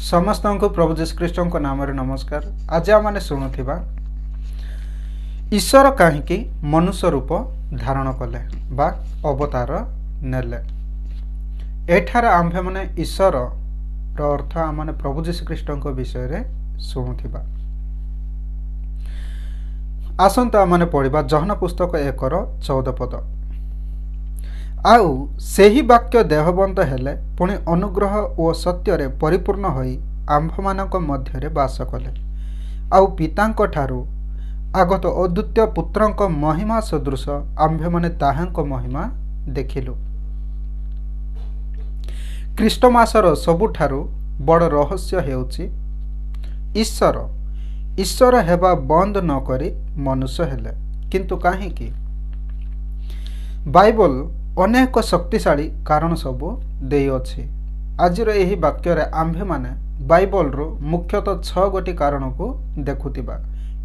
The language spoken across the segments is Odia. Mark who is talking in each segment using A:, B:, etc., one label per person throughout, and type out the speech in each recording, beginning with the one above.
A: ସମସ୍ତଙ୍କୁ ପ୍ରଭୁ ଯୀଶୁଖ୍ରୀଷ୍ଟଙ୍କ ନାମରେ ନମସ୍କାର। ଆଜି ଆମମାନେ ଶୁଣୁଥିବା, ଈଶ୍ୱର କାହିଁକି ମନୁଷ୍ୟ ରୂପ ଧାରଣ କଲେ ବା ଅବତାର ନେଲେ? ଏଠାରେ ଆମ୍ଭେମାନେ ଈଶ୍ୱରର ଅର୍ଥ ଆମମାନେ ପ୍ରଭୁ ଯୀଶୁଖ୍ରୀଷ୍ଟଙ୍କ ବିଷୟରେ ଶୁଣୁଥିବା। ଆସନ୍ତୁ ଆମମାନେ ପଢ଼ିବା ଯୋହନ ପୁସ୍ତକ 1ର 14 ପଦ। ଆଉ ସେହି ବାକ୍ୟ ଦେହବନ୍ତ ହେଲେ, ପୁଣି ଅନୁଗ୍ରହ ଓ ସତ୍ୟରେ ପରିପୂର୍ଣ୍ଣ ହୋଇ ଆମ୍ଭମାନଙ୍କ ମଧ୍ୟରେ ବାସ କଲେ। ଆଉ ପିତାଙ୍କ ଠାରୁ ଆଗତ ଅଦ୍ୱିତୀୟ ପୁତ୍ରଙ୍କ ମହିମା ସଦୃଶ ଆମ୍ଭେମାନେ ତାହାଙ୍କ ମହିମା ଦେଖିଲୁ। ଖ୍ରୀଷ୍ଟମାସର ସବୁଠାରୁ ବଡ଼ ରହସ୍ୟ ହେଉଛି, ଈଶ୍ୱର ଈଶ୍ୱର ହେବା ବନ୍ଦ ନ କରି ମନୁଷ୍ୟ ହେଲେ। କିନ୍ତୁ କାହିଁକି? ବାଇବଲ ଅନେକ ଶକ୍ତିଶାଳୀ କାରଣ ସବୁ ଦେଇଅଛି। ଆଜିର ଏହି ବାକ୍ୟରେ ଆମ୍ଭେମାନେ ବାଇବଲରୁ ମୁଖ୍ୟତଃ ଛଅ ଗୋଟି କାରଣକୁ ଦେଖୁଥିବା,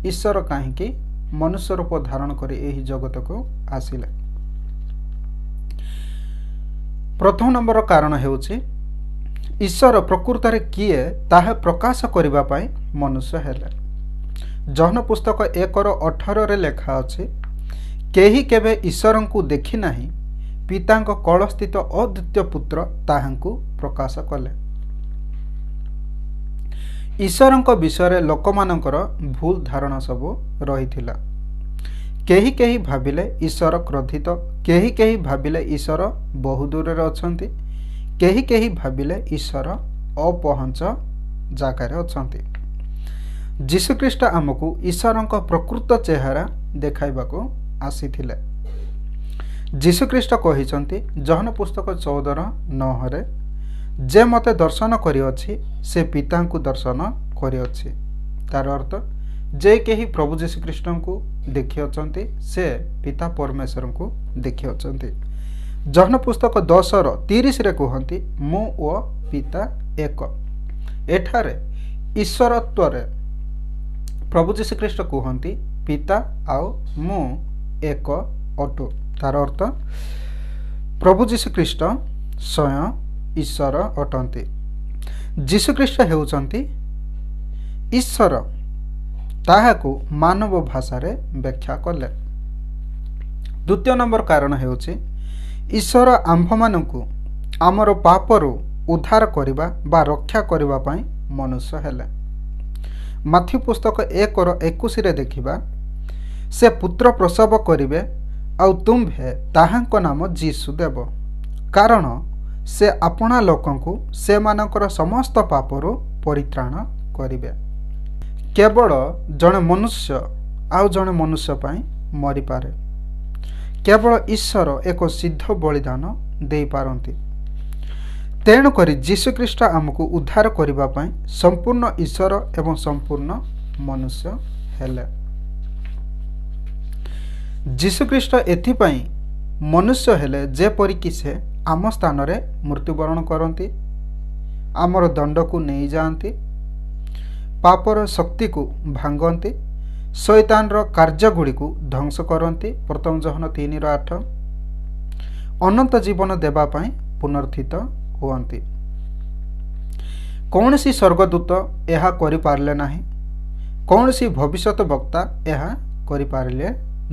A: ଈଶ୍ୱର କାହିଁକି ମନୁଷ୍ୟ ରୂପ ଧାରଣ କରି ଏହି ଜଗତକୁ ଆସିଲେ। ପ୍ରଥମ ନମ୍ବର କାରଣ ହେଉଛି, ଈଶ୍ୱର ପ୍ରକୃତରେ କିଏ ତାହା ପ୍ରକାଶ କରିବା ପାଇଁ ମନୁଷ୍ୟ ହେଲେ। ଯୋହନ ପୁସ୍ତକ 1ର 18ରେ ଲେଖା ଅଛି, କେହି କେବେ ଈଶ୍ୱରଙ୍କୁ ଦେଖି ନାହିଁ, ପିତାଙ୍କ କୋଳସ୍ଥିତ ଅଦ୍ୱିତୀୟ ପୁତ୍ର ତାହାଙ୍କୁ ପ୍ରକାଶ କଲେ। ଈଶ୍ୱରଙ୍କ ବିଷୟରେ ଲୋକମାନଙ୍କର ଭୁଲ ଧାରଣା ସବୁ ରହିଥିଲା। କେହି କେହି ଭାବିଲେ ଈଶ୍ୱର କ୍ରୋଧିତ, କେହି କେହି ଭାବିଲେ ଈଶ୍ୱର ବହୁ ଦୂରରେ ଅଛନ୍ତି, କେହି କେହି ଭାବିଲେ ଈଶ୍ୱର ଅପହଞ୍ଚ ଜାଗାରେ ଅଛନ୍ତି। ଯୀଶୁଖ୍ରୀଷ୍ଟ ଆମକୁ ଈଶ୍ୱରଙ୍କ ପ୍ରକୃତ ଚେହେରା ଦେଖାଇବାକୁ ଆସିଥିଲେ। ଯୀଶୁଖ୍ରୀଷ୍ଟ କହିଛନ୍ତି ଯୋହନ ପୁସ୍ତକ 14ର 9ରେ, ଯେ ମୋତେ ଦର୍ଶନ କରିଅଛି, ସେ ପିତାଙ୍କୁ ଦର୍ଶନ କରିଅଛି। ତାର ଅର୍ଥ, ଯେ କେହି ପ୍ରଭୁ ଯୀଶୁଖ୍ରୀଷ୍ଟଙ୍କୁ ଦେଖିଅଛନ୍ତି, ସେ ପିତା ପରମେଶ୍ୱରଙ୍କୁ ଦେଖିଅଛନ୍ତି। ଯୋହନ ପୁସ୍ତକ 10ର 30ରେ କୁହନ୍ତି, ମୁଁ ଓ ପିତା ଏକ। ଏଠାରେ ଈଶ୍ୱରତ୍ୱରେ ପ୍ରଭୁ ଯୀଶୁଖ୍ରୀଷ୍ଟ କୁହନ୍ତି, ପିତା ଆଉ ମୁଁ ଏକ ଅଟୁ। ତାର ଅର୍ଥ, ପ୍ରଭୁ ଯୀଶୁଖ୍ରୀଷ୍ଟ ସ୍ୱୟଂ ଈଶ୍ୱର ଅଟନ୍ତି। ଯୀଶୁଖ୍ରୀଷ୍ଟ ହେଉଛନ୍ତି ଈଶ୍ୱର, ତାହାକୁ ମାନବ ଭାଷାରେ ବ୍ୟାଖ୍ୟା କଲେ। ଦ୍ୱିତୀୟ ନମ୍ବର କାରଣ ହେଉଛି, ଈଶ୍ୱର ଆମ୍ଭମାନଙ୍କୁ ଆମର ପାପରୁ ଉଦ୍ଧାର କରିବା ବା ରକ୍ଷା କରିବା ପାଇଁ ମନୁଷ୍ୟ ହେଲେ। ମାଥ୍ୟୁ ପୁସ୍ତକ 1ର 21ରେ ଦେଖିବା, ସେ ପୁତ୍ର ପ୍ରସବ କରିବେ, ଆଉ ତୁମ୍ଭେ ତାହାଙ୍କ ନାମ ଯୀଶୁ ଦେବ, କାରଣ ସେ ଆପଣା ଲୋକଙ୍କୁ ସେମାନଙ୍କର ସମସ୍ତ ପାପରୁ ପରିତ୍ରାଣ କରିବେ। କେବଳ ଜଣେ ମନୁଷ୍ୟ ଆଉ ଜଣେ ମନୁଷ୍ୟ ପାଇଁ ମରିପାରେ। କେବଳ ଈଶ୍ୱର ଏକ ସିଦ୍ଧ ବଳିଦାନ ଦେଇପାରନ୍ତି। ତେଣୁକରି ଯୀଶୁଖ୍ରୀଷ୍ଟ ଆମକୁ ଉଦ୍ଧାର କରିବା ପାଇଁ ସମ୍ପୂର୍ଣ୍ଣ ଈଶ୍ୱର ଏବଂ ସମ୍ପୂର୍ଣ୍ଣ ମନୁଷ୍ୟ ହେଲେ। ଯୀଶୁଖ୍ରୀଷ୍ଟ ଏଥିପାଇଁ ମନୁଷ୍ୟ ହେଲେ, ଯେପରିକି ସେ ଆମ ସ୍ଥାନରେ ମୃତ୍ୟୁବରଣ କରନ୍ତି, ଆମର ଦଣ୍ଡକୁ ନେଇଯାଆନ୍ତି, ପାପର ଶକ୍ତିକୁ ଭାଙ୍ଗନ୍ତି, ଶୈତାନର କାର୍ଯ୍ୟଗୁଡ଼ିକୁ ଧ୍ୱଂସ କରନ୍ତି, ପ୍ରଥମ ଯୋହନ 3ର 8, ଅନନ୍ତ ଜୀବନ ଦେବା ପାଇଁ ପୁନରୁତ୍ଥିତ ହୁଅନ୍ତି। କୌଣସି ସ୍ୱର୍ଗଦୂତ ଏହା କରିପାରିଲେ ନାହିଁ। କୌଣସି ଭବିଷ୍ୟତ ବକ୍ତା ଏହା କରିପାରିଲେ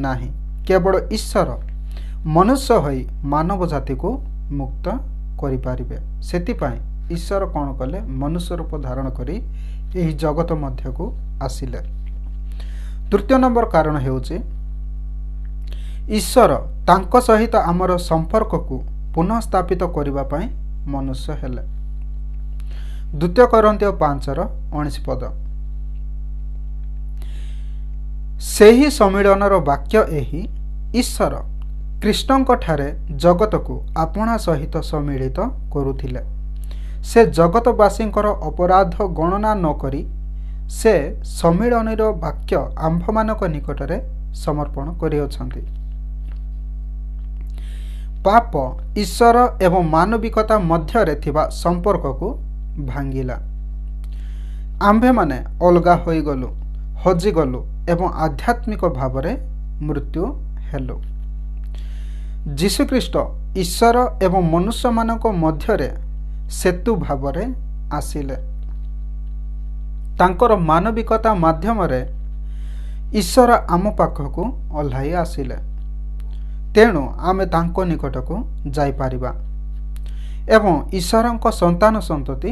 A: ନାହିଁ। କେବଳ ଈଶ୍ୱର ମନୁଷ୍ୟ ହୋଇ ମାନବ ଜାତିକୁ ମୁକ୍ତ କରିପାରିବେ। ସେଥିପାଇଁ ଈଶ୍ୱର କ'ଣ କଲେ? ମନୁଷ୍ୟ ରୂପ ଧାରଣ କରି ଏହି ଜଗତ ମଧ୍ୟକୁ ଆସିଲେ। ତୃତୀୟ ନମ୍ବର କାରଣ ହେଉଛି, ଈଶ୍ୱର ତାଙ୍କ ସହିତ ଆମର ସମ୍ପର୍କକୁ ପୁନଃସ୍ଥାପିତ କରିବା ପାଇଁ ମନୁଷ୍ୟ ହେଲେ। ଦ୍ୱିତୀୟ କରିନ୍ଥୀୟ 5ର 19 ପଦ, ସେହି ସମ୍ମିଳନର ବାକ୍ୟ ଏହି, ଈଶ୍ୱର ଖ୍ରୀଷ୍ଟଙ୍କଠାରେ ଜଗତକୁ ଆପଣା ସହିତ ସମ୍ମିଳିତ କରୁଥିଲେ। ସେ ଜଗତବାସୀଙ୍କର ଅପରାଧ ଗଣନା ନ କରି ସେ ସମ୍ମିଳନୀର ବାକ୍ୟ ଆମ୍ଭମାନଙ୍କ ନିକଟରେ ସମର୍ପଣ କରିଅଛନ୍ତି। ପାପ ଈଶ୍ୱର ଏବଂ ମାନବିକତା ମଧ୍ୟରେ ଥିବା ସମ୍ପର୍କକୁ ଭାଙ୍ଗିଲା। ଆମ୍ଭେମାନେ ଅଲଗା ହୋଇଗଲୁ, ହଜିଗଲୁ ଏବଂ ଆଧ୍ୟାତ୍ମିକ ଭାବରେ ମୃତ୍ୟୁ ହେଲୁ। ଯୀଶୁଖ୍ରୀଷ୍ଟ ଈଶ୍ୱର ଏବଂ ମନୁଷ୍ୟମାନଙ୍କ ମଧ୍ୟରେ ସେତୁ ଭାବରେ ଆସିଲେ। ତାଙ୍କର ମାନବିକତା ମାଧ୍ୟମରେ ଈଶ୍ୱର ଆମ ପାଖକୁ ଓହ୍ଲାଇ ଆସିଲେ। ତେଣୁ ଆମେ ତାଙ୍କ ନିକଟକୁ ଯାଇପାରିବା ଏବଂ ଈଶ୍ୱରଙ୍କ ସନ୍ତାନ ସନ୍ତତି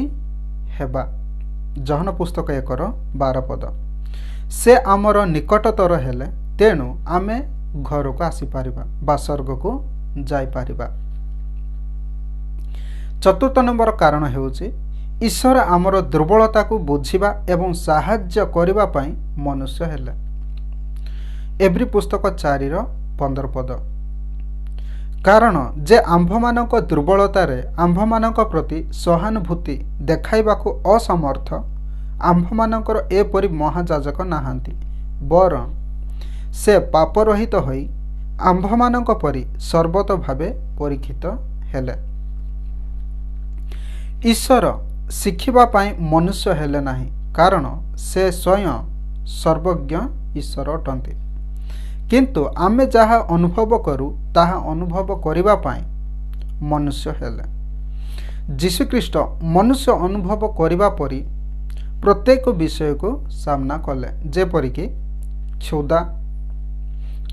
A: ହେବା। ଯୋହନ ପୁସ୍ତକ 1:12 ପଦ। ସେ ଆମର ନିକଟତର ହେଲେ, ତେଣୁ ଆମେ ଘରକୁ ଆସିପାରିବା ବା ସ୍ୱର୍ଗକୁ ଯାଇପାରିବା। ଚତୁର୍ଥ ନମ୍ବର କାରଣ ହେଉଛି ଈଶ୍ୱର ଆମର ଦୁର୍ବଳତାକୁ ବୁଝିବା ଏବଂ ସାହାଯ୍ୟ କରିବା ପାଇଁ ମନୁଷ୍ୟ ହେଲେ। ଏବ୍ରୀ ପୁସ୍ତକ 4:15 ପଦ। କାରଣ ଯେ ଆମ୍ଭମାନଙ୍କ ଦୁର୍ବଳତାରେ ଆମ୍ଭମାନଙ୍କ ପ୍ରତି ସହାନୁଭୂତି ଦେଖାଇବାକୁ ଅସମର୍ଥ, ଆମ୍ଭମାନଙ୍କର ଏପରି ମହାଯାଜକ ନାହାନ୍ତି, ବରଂ ସେ ପାପରହିତ ହୋଇ ଆମ୍ଭମାନଙ୍କ ପରି ସର୍ବତ ଭାବେ ପରୀକ୍ଷିତ ହେଲେ। ଈଶ୍ୱର ଶିଖିବା ପାଇଁ ମନୁଷ୍ୟ ହେଲେ ନାହିଁ, କାରଣ ସେ ସ୍ୱୟଂ ସର୍ବଜ୍ଞ ଈଶ୍ୱର ଅଟନ୍ତି। କିନ୍ତୁ ଆମେ ଯାହା ଅନୁଭବ କରୁ ତାହା ଅନୁଭବ କରିବା ପାଇଁ ମନୁଷ୍ୟ ହେଲେ। ଯୀଶୁଖ୍ରୀଷ୍ଟ ମନୁଷ୍ୟ ଅନୁଭବ କରିବା ପରି ପ୍ରତ୍ୟେକ ବିଷୟକୁ ସାମ୍ନା କଲେ, ଯେପରିକି କ୍ଷୁଧା,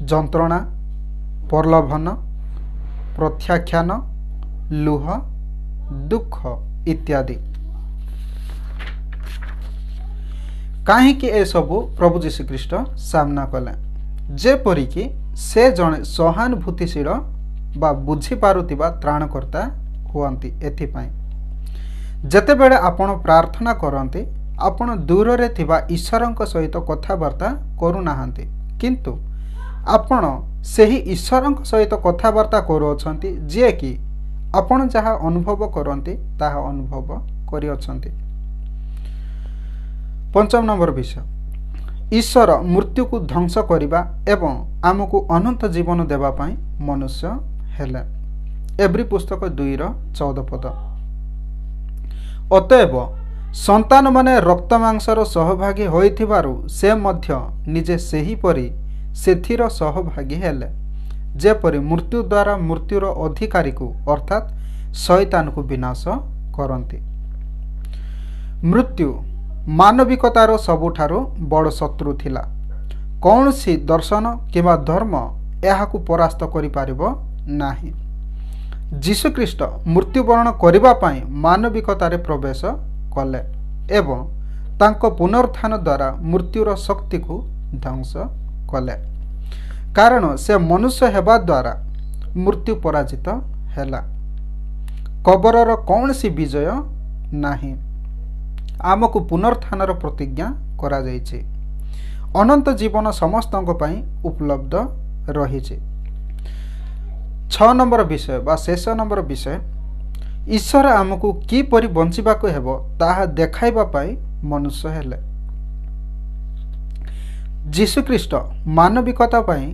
A: ଯନ୍ତ୍ରଣା, ପ୍ରଲୋଭନ, ପ୍ରତ୍ୟାଖ୍ୟାନ, ଲୁହ, ଦୁଃଖ ଇତ୍ୟାଦି। କାହିଁକି ଏସବୁ ପ୍ରଭୁ ଯୀଶୁଖ୍ରୀଷ୍ଟ ସାମ୍ନା କଲେ? ଯେପରିକି ସେ ଜଣେ ସହାନୁଭୂତିଶୀଳ ବା ବୁଝିପାରୁଥିବା ତ୍ରାଣକର୍ତ୍ତା ହୁଅନ୍ତି। ଏଥିପାଇଁ ଯେତେବେଳେ ଆପଣ ପ୍ରାର୍ଥନା କରନ୍ତି, ଆପଣ ଦୂରରେ ଥିବା ଈଶ୍ୱରଙ୍କ ସହିତ କଥାବାର୍ତ୍ତା କରୁନାହାନ୍ତି, କିନ୍ତୁ ଆପଣ ସେହି ଈଶ୍ୱରଙ୍କ ସହିତ କଥାବାର୍ତ୍ତା କରୁଅଛନ୍ତି ଯିଏକି ଆପଣ ଯାହା ଅନୁଭବ କରନ୍ତି ତାହା ଅନୁଭବ କରିଅଛନ୍ତି। ପଞ୍ଚମ ନମ୍ବର ବିଷୟ, ଈଶ୍ୱର ମୃତ୍ୟୁକୁ ଧ୍ୱଂସ କରିବା ଏବଂ ଆମକୁ ଅନନ୍ତ ଜୀବନ ଦେବା ପାଇଁ ମନୁଷ୍ୟ ହେଲେ। ଏବ୍ରୀ ପୁସ୍ତକ 2:14 ପଦ। ଅତଏବ ସନ୍ତାନମାନେ ରକ୍ତ ମାଂସର ସହଭାଗୀ ହୋଇଥିବାରୁ ସେ ମଧ୍ୟ ନିଜେ ସେହିପରି ସେଥିର ସହଭାଗୀ ହେଲେ, ଯେପରି ମୃତ୍ୟୁ ଦ୍ୱାରା ମୃତ୍ୟୁର ଅଧିକାରୀକୁ ଅର୍ଥାତ୍ ଶୟତାନକୁ ବିନାଶ କରନ୍ତି। ମୃତ୍ୟୁ ମାନବିକତାର ସବୁଠାରୁ ବଡ଼ ଶତ୍ରୁ ଥିଲା। କୌଣସି ଦର୍ଶନ କିମ୍ବା ଧର୍ମ ଏହାକୁ ପରାସ୍ତ କରିପାରିବ ନାହିଁ। ଯୀଶୁଖ୍ରୀଷ୍ଟ ମୃତ୍ୟୁବରଣ କରିବା ପାଇଁ ମାନବିକତାରେ ପ୍ରବେଶ କଲେ ଏବଂ ତାଙ୍କ ପୁନରୁତ୍ଥାନ ଦ୍ୱାରା ମୃତ୍ୟୁର ଶକ୍ତିକୁ ଧ୍ୱଂସ କଲେ, କାରଣ ସେ ମନୁଷ୍ୟ ହେବା ଦ୍ୱାରା ମୃତ୍ୟୁ ପରାଜିତ ହେଲା। କବରର କୌଣସି ବିଜୟ ନାହିଁ। ଆମକୁ ପୁନରୁତ୍ଥାନର ପ୍ରତିଜ୍ଞା କରାଯାଇଛି। ଅନନ୍ତ ଜୀବନ ସମସ୍ତଙ୍କ ପାଇଁ ଉପଲବ୍ଧ ରହିଛି। 6 ନମ୍ବର ବିଷୟ ବା ଶେଷ ନମ୍ବର ବିଷୟ, ଈଶ୍ୱର ଆମକୁ କିପରି ବଞ୍ଚିବାକୁ ହେବ ତାହା ଦେଖାଇବା ପାଇଁ ମନୁଷ୍ୟ ହେଲେ। ଯୀଶୁଖ୍ରୀଷ୍ଟ ମାନବିକତା ପାଇଁ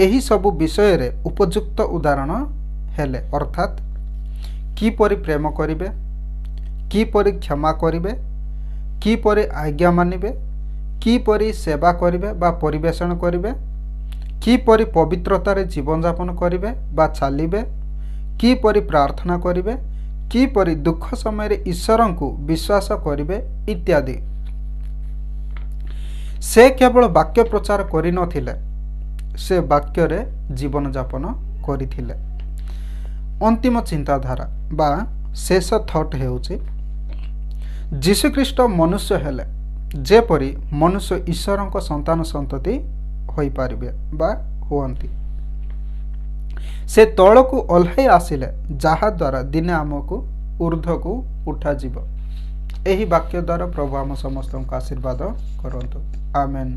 A: ଏହି ସବୁ ବିଷୟରେ ଉପଯୁକ୍ତ ଉଦାହରଣ ହେଲେ, ଅର୍ଥାତ୍ କିପରି ପ୍ରେମ କରିବେ, କିପରି କ୍ଷମା କରିବେ, କିପରି ଆଜ୍ଞା ମାନିବେ, କିପରି ସେବା କରିବେ ବା ପରିବେଷଣ କରିବେ, କିପରି ପବିତ୍ରତାରେ ଜୀବନଯାପନ କରିବେ ବା ଚାଲିବେ, କିପରି ପ୍ରାର୍ଥନା କରିବେ, କିପରି ଦୁଃଖ ସମୟରେ ଈଶ୍ୱରଙ୍କୁ ବିଶ୍ୱାସ କରିବେ ଇତ୍ୟାଦି। ସେ କେବଳ ବାକ୍ୟ ପ୍ରଚାର କରିନଥିଲେ, ସେ ବାକ୍ୟରେ ଜୀବନଯାପନ କରିଥିଲେ। ଅନ୍ତିମ ଚିନ୍ତାଧାରା ବା ଶେଷ ଥଟ୍ ହେଉଛି, ଯୀଶୁଖ୍ରୀଷ୍ଟ ମନୁଷ୍ୟ ହେଲେ ଯେପରି ମନୁଷ୍ୟ ଈଶ୍ୱରଙ୍କ ସନ୍ତାନ ସନ୍ତତି ହୋଇପାରିବେ ବା ହୁଅନ୍ତି। ସେ ତଳକୁ ଓହ୍ଲାଇ ଆସିଲେ, ଯାହାଦ୍ୱାରା ଦିନେ ଆମକୁ ଉର୍ଦ୍ଧ୍ୱକୁ ଉଠାଯିବ। ଏହି ବାକ୍ୟ ଦ୍ୱାରା ପ୍ରଭୁ ଆମ ସମସ୍ତଙ୍କୁ ଆଶୀର୍ବାଦ କରନ୍ତୁ। ଆମେନ୍।